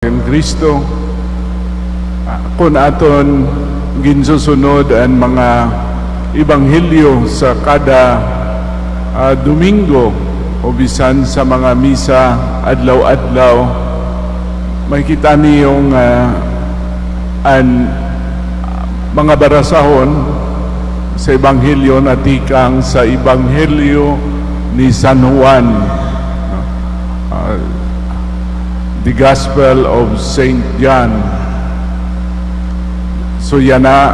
In Kristo, kung aton ginsusunod ang mga ebanghelyo sa kada Domingo o bisan sa mga misa adlaw-adlaw, makita niyong ang mga barasahon sa ebanghelyo natikang sa Ebanghelyo ni San Juan. The Gospel of Saint John. So yan na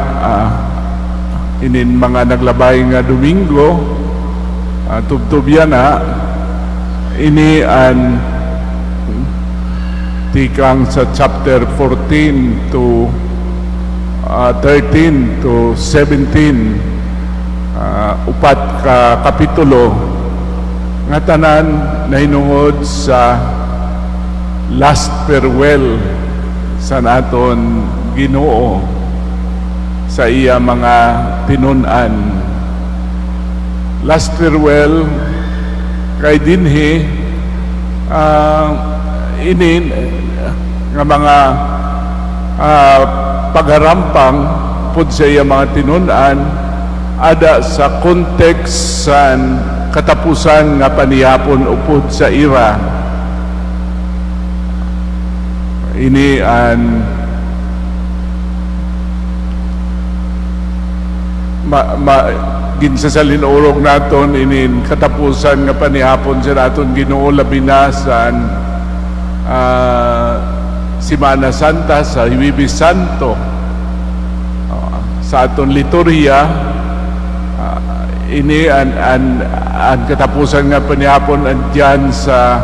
inin mga naglabay nga Domingo, tubtob yan na ini ang tikang sa chapter 14 to 13 to 17, upat ka kapitulo nga tanan nahinungod sa last farewell sa naton Ginoo sa iya mga tinun-an. Last farewell kay dinhi ini nga mga pagharampang pud sa iya mga tinun-an ada sa context san katapusan nga panihapon upod sa ira. Ini ang ma ginsasalinurog naton inin katapusan nga panihapon sa naton Ginoo, labi na sa Simana Santa, sa Huwebes Santo. Sa aton liturhiya, ini ang katapusan nga panihapon andyan sa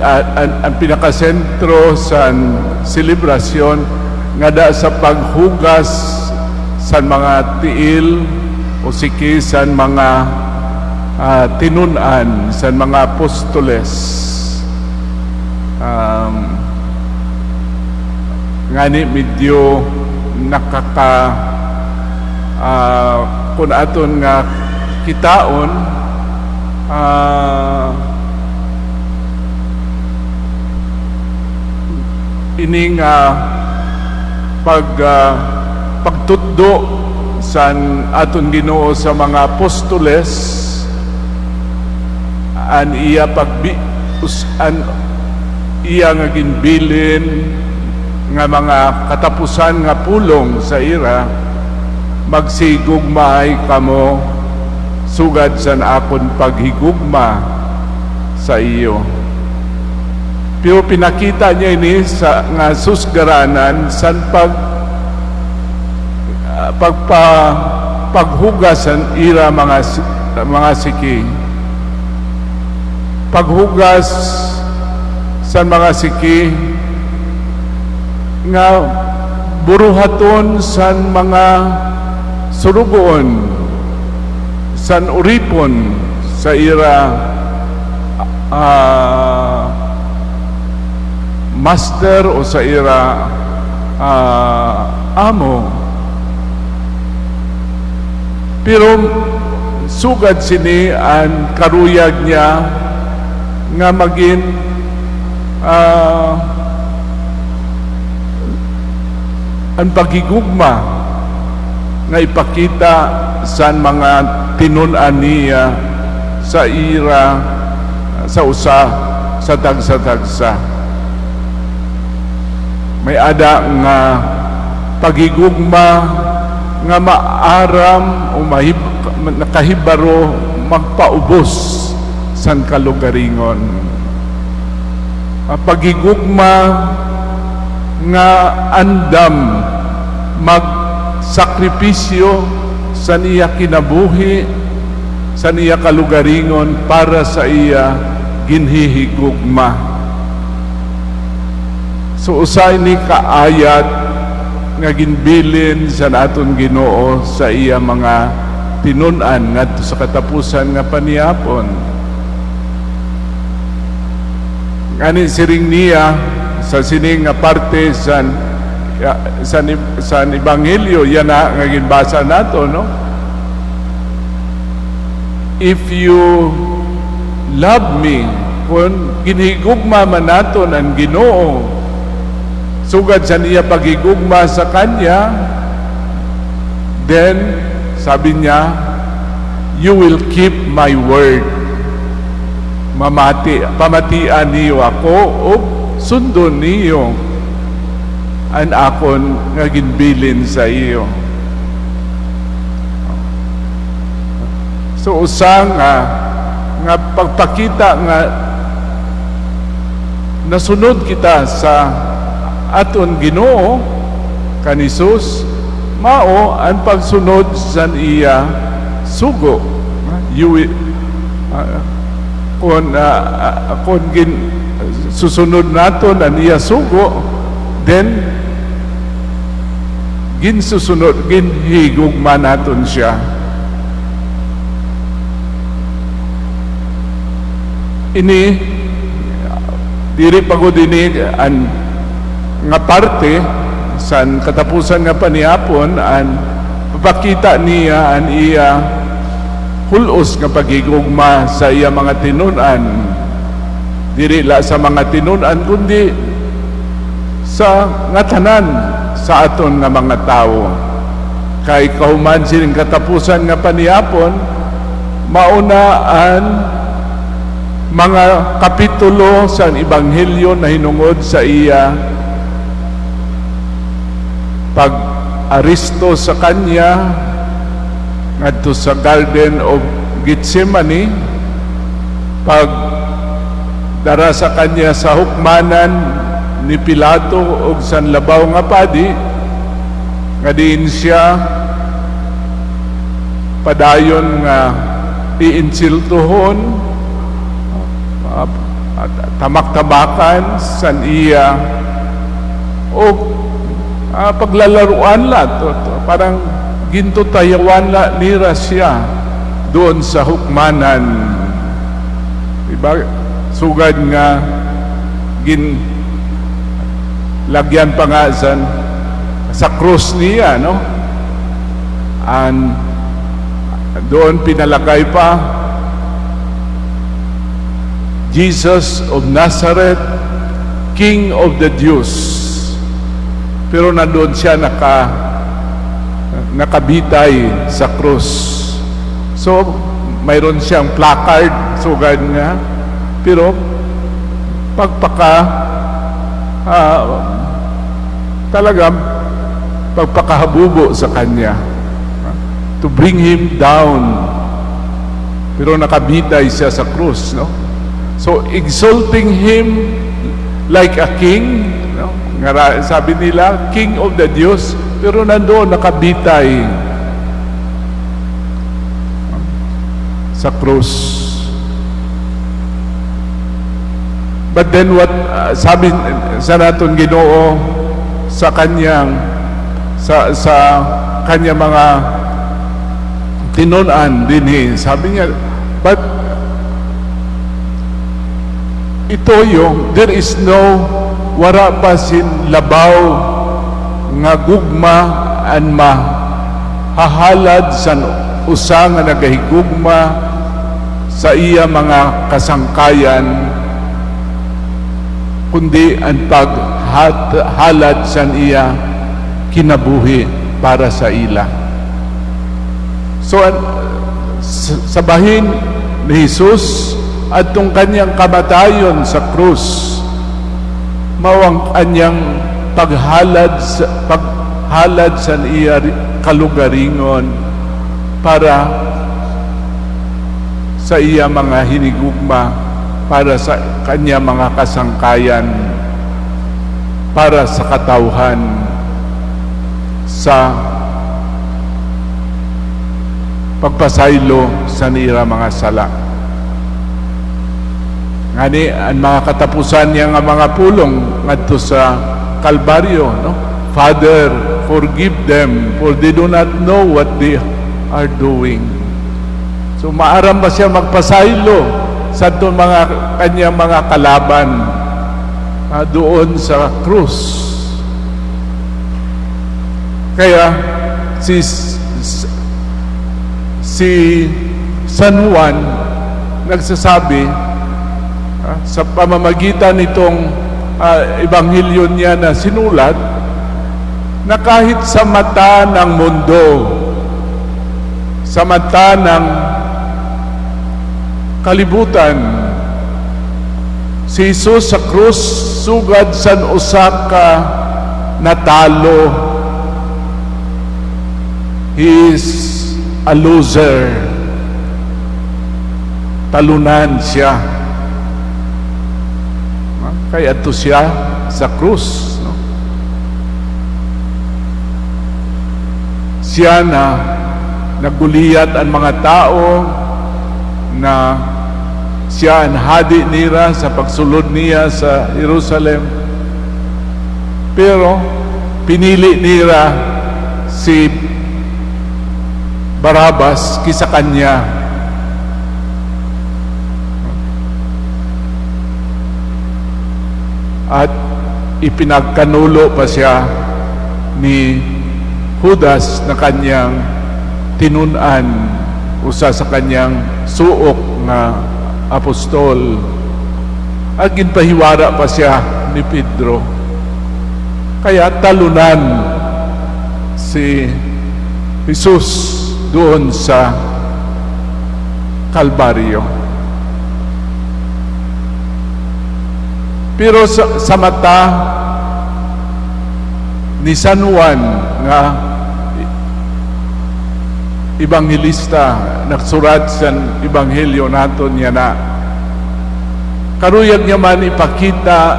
ang pinakasentro sa selebrasyon nga da sa paghugas sa mga tiil o siki sa mga tinunan sa mga apostoles. Ngani medyo nakaka kung aton nga kitaon ini nga pagtutdo san aton Ginoo sa mga apostoles, an iya pagbi us, an iya nga ginbilin nga mga katapusan nga pulong sa ira, "Magsigugmaay kamo sugad sa akon paghigugma sa iyo." Pero pinakita niya ini sa nga susgaranan san pagpa paghugas ang ira mga siki, paghugas sa mga siki nga buruhaton san mga surugoon, san uripon sa ira master o sa ira amo. Pero sugad sini ang karuyag niya nga magin ang paghigugma nga ipakita sa mga tinun-an niya sa ira sa usa sa tagsa-tagsa. May ada nga paghigugma nga maaram o nakahibaro magpaubos san kalugaringon. Ang paghigugma nga andam magsakripisyo sa iya kinabuhi, sa iya kalugaringon para sa iya ginhihigugma. So usay ni kaayat nga ginbilin sa naton Ginoo sa iya mga tinun-an ngadto sa katapusan nga panihapon. Ngani siring niya sa sining nga parte san ebanghelyo yan na nga ginbasa nato, no? "If you love me, Kung ginhigugma man naton ang Ginoo sugad sa niya paghigugma sa kanya, then sabi niya, "You will keep my word." Mamati, pamatian niyo ako o sundon niyo ang akon nga ginbilin sa iyo. So usa nga pagpakita nga nasunod kita sa aton Ginoo kan Hesus mao ang pagsunod sa iya sugo. You will, kung gin, susunod naton ang iya sugo, then ginsusunod, ginhigugma naton siya. Ini diri pagod ini ang nga parte sa katapusan nga panihapon, ang papakita niya ang iya hulos nga paghigugma sa iya mga tinun-an, diri la sa mga tinun-an kundi sa nga tanan sa aton nga mga tawo, kay kahuman sining katapusan nga panihapon, mauna ang mga kapitulo sa Ebanghelyo na hinungod sa iya pag-aresto sa kanya ngadto sa Garden of Gethsemane, pag dara sa kanya sa hukmanan ni Pilato ug san labaw nga padi, nga diin siya padayon nga iinsultuhon at tamak-tamakan san iya o paglalaruan la to, parang gintutayawan la nira siya doon sa hukmanan, diba? Sugad nga gin lagyan pa nga sa krus niya, no, and doon pinalagay pa, "Jesus of Nazareth, King of the Jews." Pero nandoon siya nakabitay sa krus. So, mayroon siyang placard, sugad nga. Pero, pagpaka, talagang pagpakahabubo sa kanya. To bring him down. Pero nakabitay siya sa krus, no? So, exalting him like a king, no? Nga, sabi nila, "King of the Jews," pero nandoon nakabitay sa krus. But then what sabi sa naton Ginoo sa kanya mga tinun-an dinhi, sabi niya, but ito yung there is no, wara pa sin labaw nga gugma an mahahalad sa usa nga nagahigugma sa iya mga kasangkayan kundi ang paghalad sa iya kinabuhi para sa ila. So sa bahin ni Jesus at tong kanyang kamatayon sa krus, mao ang kanyang paghalad sa iya kalugaringon para sa iya mga hinigugma, para sa kanya mga kasangkayan, para sa katawhan, sa pagpasaylo sa nira mga sala. Ngani ang mga katapusan niya nga mga pulong ngadto sa Kalbaryo, no? "Father, forgive them, for they do not know what they are doing." So maaram ba siya magpasaylo sa itong mga kanyang mga kalaban doon sa krus? Kaya si San Juan nagsasabi, Sa pamamagitan nitong ebanghelyo niya na sinulat, na kahit sa mata ng mundo, sa mata ng kalibutan, si Jesus sa krus sugad san usa ka natalo. He is a loser. Talunan siya. Kaya ito siya sa krus. No? Siya na naguliyat ang mga tao na siya ang hadi nila sa pagsulod niya sa Jerusalem. Pero pinili nila si Barabas kisa kanya. At ipinagkanulo pa siya ni Judas na kanyang tinun-an, usa sa kanyang suok nga apostol. At ginpahiwara pa siya ni Pedro. Kaya talunan si Jesus doon sa Kalbaryo. Pero sa mata ni San Juan nga ebanghelista, nagsurat sa ebanghelyo naton niya na karuyag niya man ipakita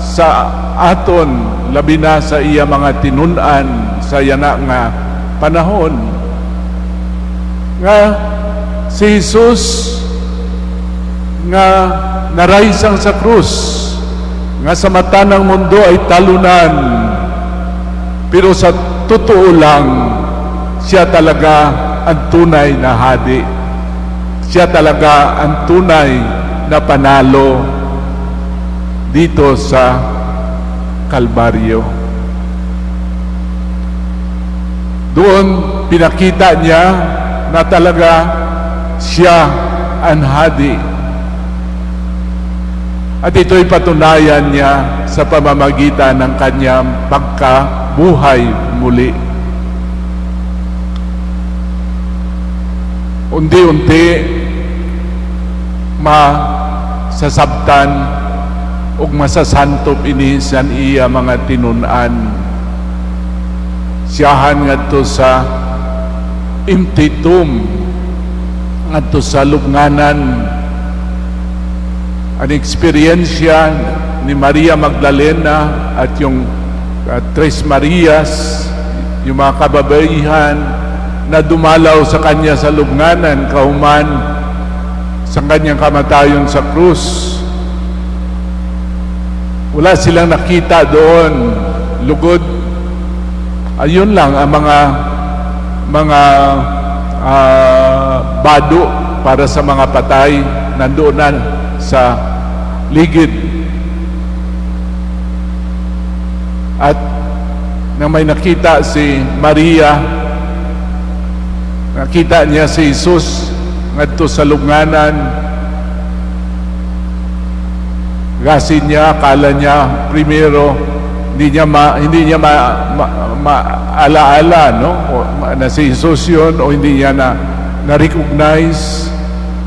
sa aton, labi na sa iya mga tinun-an sa yana nga panahon, nga si Jesus nga naraysang sa krus, nga sa mata ng mundo ay talunan, pero sa totoo lang siya talaga ang tunay na hadi. Siya talaga ang tunay na panalo dito sa Kalbaryo. Doon pinakita niya na talaga siya ang hadi. At ito'y patunayan niya sa pamamagitan ng kanyang pagkabuhay muli. Unti-unti masasabtan ug masasantop ini sa iya mga tinun-an. Siyahan ngadto sa empty tomb, ngadto sa lubnganan. Ang eksperyensya ni Maria Magdalena at yung Tres Marias, yung mga kababaihan na dumalaw sa kanya sa lubnganan kahuman sa kanyang kamatayon sa krus. Wala silang nakita doon. Lugod. Ayun lang ang mga bado para sa mga patay nandoon na sa ligid. At nang may nakita si Maria, nakita niya si Jesus ngadto sa lubnganan. Gasin niya, akala niya primero hindi niya maalaala, no, o, na si Jesus yun o hindi niya na na-recognize.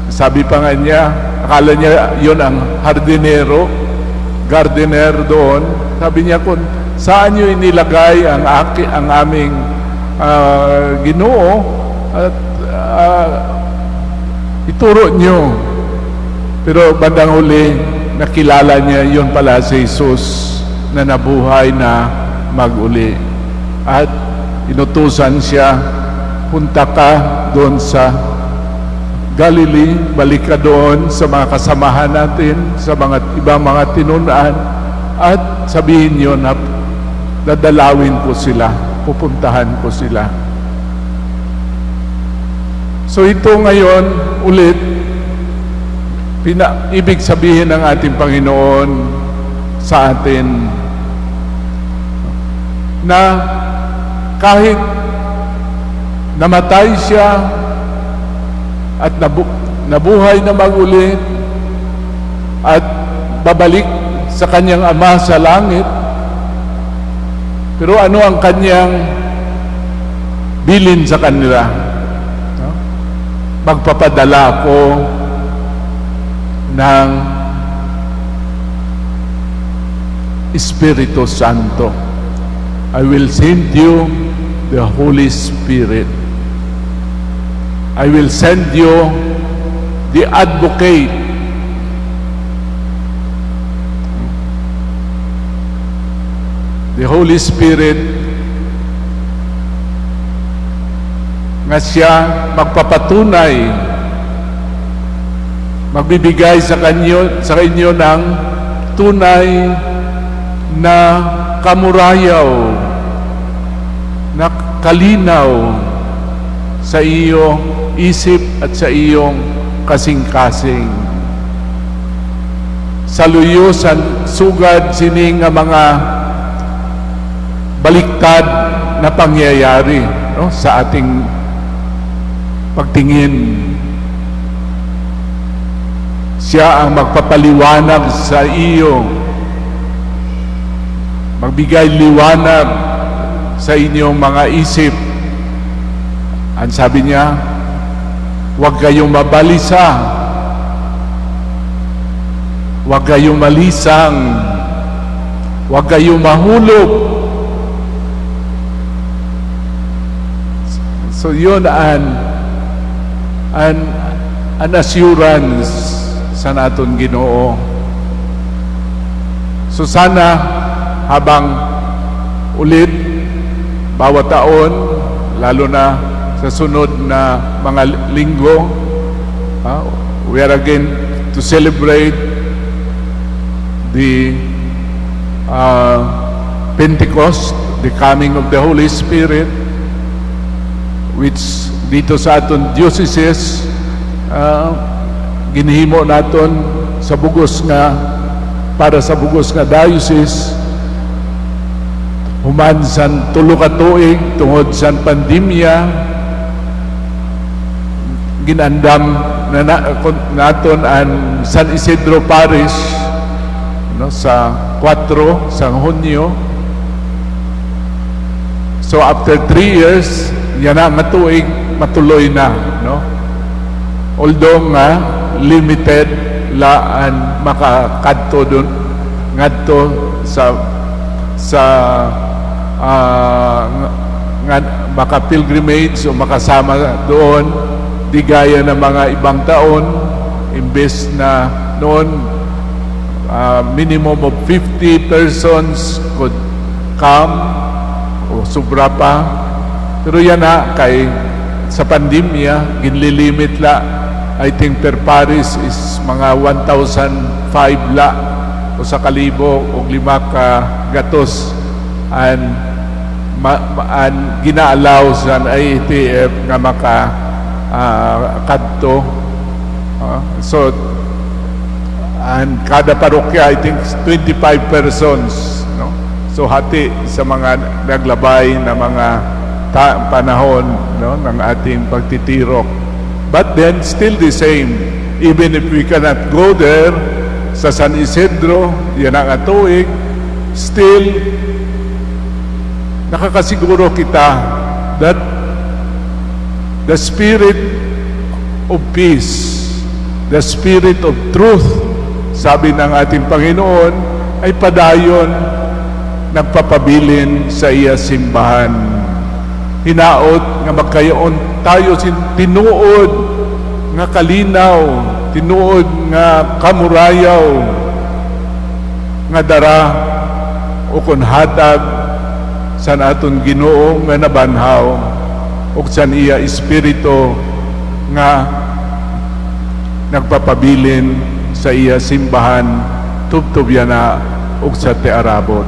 Sabi pa nga niya, akala niya yun ang hardinero, gardener doon. Sabi niya, "Kung saan niyo inilagay ang aming Ginoo at ituro niyo." Pero bandang huli, nakilala niya yun pala si Jesus na nabuhay na mag-uli. At inutusan siya, "Punta ka doon sa Galilee, balik ka doon sa mga kasamahan natin, sa mga ibang mga tinunan, at sabihin niyo na dadalawin ko sila, pupuntahan ko sila." So ito ngayon, ulit, ibig sabihin ng ating Panginoon sa atin na kahit namatay siya at nabuhay na mag-uli at babalik sa kanyang Ama sa langit. Pero ano ang kanyang bilin sa kanila? No? "Magpapadala ako ng Espiritu Santo. I will send you the Holy Spirit. I will send you the Advocate." The Holy Spirit nga siya magpapatunay, magbibigay sa inyo ng tunay na kamurayaw, na kalinaw sa iyong isip at sa iyong kasing-kasing. Saluyo sa sugad sini nga mga baliktad na pangyayari, no, sa ating pagtingin. Siya ang magpapaliwanag sa iyo, magbigay liwanag sa inyong mga isip. Ang sabi niya, "Huwag kayong mabalisa, huwag kayong malisang, huwag kayong mahulog." So yun ang assurance sa naton Ginoo. So sana habang ulit bawat taon, lalo na sa sunod na mga linggo, we are again to celebrate the Pentecost, the coming of the Holy Spirit, which dito sa aton dioceses, ginhimo naton sa bugos nga para sa bugos nga diocese human san 3 ka tuig tungod sa pandemya. Ginandam na naton ang San Isidro Parish, no, sa 4 sa Hunyo. So after 3 years, yan na nga tuig matuloy na, no, although nga limited laan makakadto dun ngadto sa nga maka pilgrimage o makasama doon, di gaya ng mga ibang taon. Imbes na noon minimum of 50 persons could come o sobra pa, pero yan na kay sa pandemya ginlilimit la. I think per parish is mga 1,005 la o sa kalibo o lima ka gatos an gina-allow sa IATF nga maka kadto. So and kada parokya, I think 25 persons, no? So hati sa mga naglabay na mga panahon, no, ng ating pagtitirok. But then still the same, even if we cannot go there sa San Isidro yan ang atuig, still nakakasiguro kita that the spirit of peace, the spirit of truth, sabi ng ating Panginoon, ay padayon nagpapabilin sa iya simbahan. Hinaot nga magkayoon tayo sin tinuod nga kalinaw, tinuod nga kamurayaw, nga dara o kon hatag sa aton Ginoo nga nabanhaw ug sa iya Espiritu nga nagpapabilin sa iya simbahan tubtob yana ug sa tiarabot.